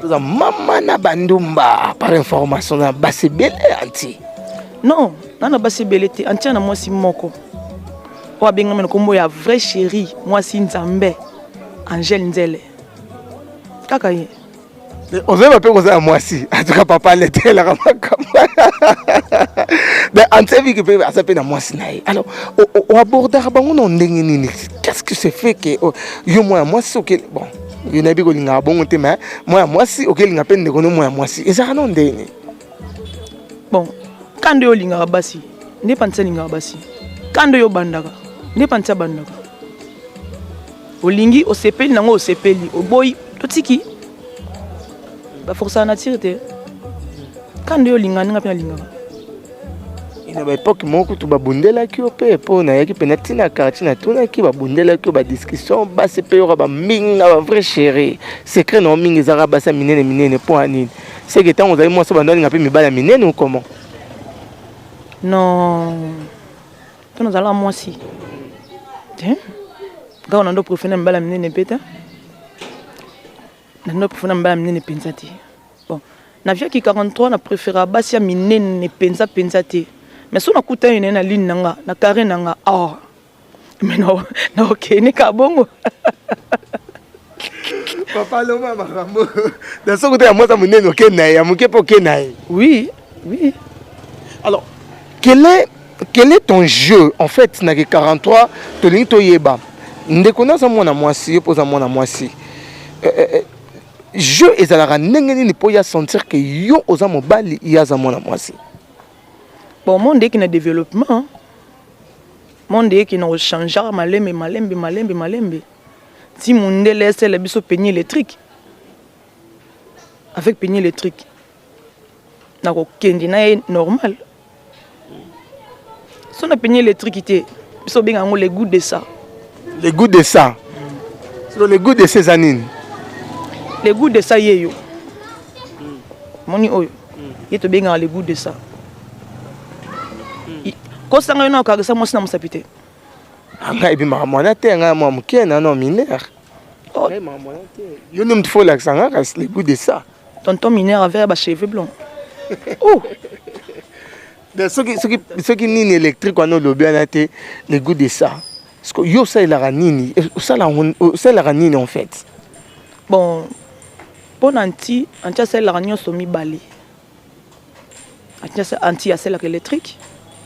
Toza mama na bandumba par information na basi ebele anti. Non, na basi ebele te. Anti na mwasi moko oyo abengami na nkombo ya vrai chéri, mwasi Nzambe, Angèle Nzele, kaka ye. Ozoyeba mpe kozala mwasi. En tout cas, papa aletelaka makambo, mais anti eviki mpe aza mpe na mwasi na ye. Alors, oabordaka bango na ndenge nini? Qu'est-ce que se fait que yo mwana mwasi oke, bon, yo nayebi kolingaka bongo te, mais mwana mwasi okelinga mpe ndeko no mwana mwasi, ezalaka no ndenge nini? Bon, kanda oyo olingaka basi nde panti alingaka basi, kanda oyo obandaka nde panti abandaka. Olingi, osepeli nango, osepeli, oboyi, totiki. Baforsaka nature te. Kanda oyo olingaka ndenge mpe nalingaka. Na baépoque moko kutu babundelaki yo mpe, mpo nayaki mpena ntina quartier, natunaki, babundelaki yo, badiscussion basi mpe yoka baminga bavrai chéri. Secret na yo mingi ezalaka basi ya minene minene. Mpo ya nini? Seke ntango ozali mwasi, bando alinga mpe mibali ya minene ou comment? Non, mpo nazalaka mwasi te. Kaka na ndo préféré na mibali ya minene mpe te, na ndo préféré na mibali ya minene mpenza te. Bon, naviaki 43, na préféra basi ya minene mpenza mpenza te, mais so nakutani naye na ligne na nga, na carré na nga, ah, mais naokende ka bongo. Papa, loma makambo na soki te ya mwasi ya monene, okende na ye, ya moke mpe okende na ye. Oui. Alors, quel est ton jeu en fait na 43? Tolingi toyeba, ndeko naza mwana mwasi, yo mpo oza mwana mwasi, jeu ezalaka ndenge nini mpo ya sentir ke yo oza mobali, ye aza mwana mwasi? Bon, monde eki na développement, monde eki na kochangeaka malembe malembe malembe malembe, ti mondele esala biso peigne électrique. Avec peigne électrique, nakokende na ye normal. So na peigne électrique te, biso obenga yango le goût de ça. Le goût de ça. So le goût de ça eza nini? Le goût de ça, ye yo moni oyo ye tobengaka le goût de ça. Kosanga yo na okakisa mwasi na mosapi te. Ngai ebimaka mwana te, ngai mwa moke nano mineur. Yo nde motu fo olakisa nga kasi le goût de ça. Tonton mineur avec bacheveux blancs, oh. Soki nini électrique wana olobi wana te, le goût de ça, parce que yo osalelaka nini? Osalelaka nini en fait? Bon, mpo na anti, anti asalelaka nyonso mibale. Anti asalelaka électrique.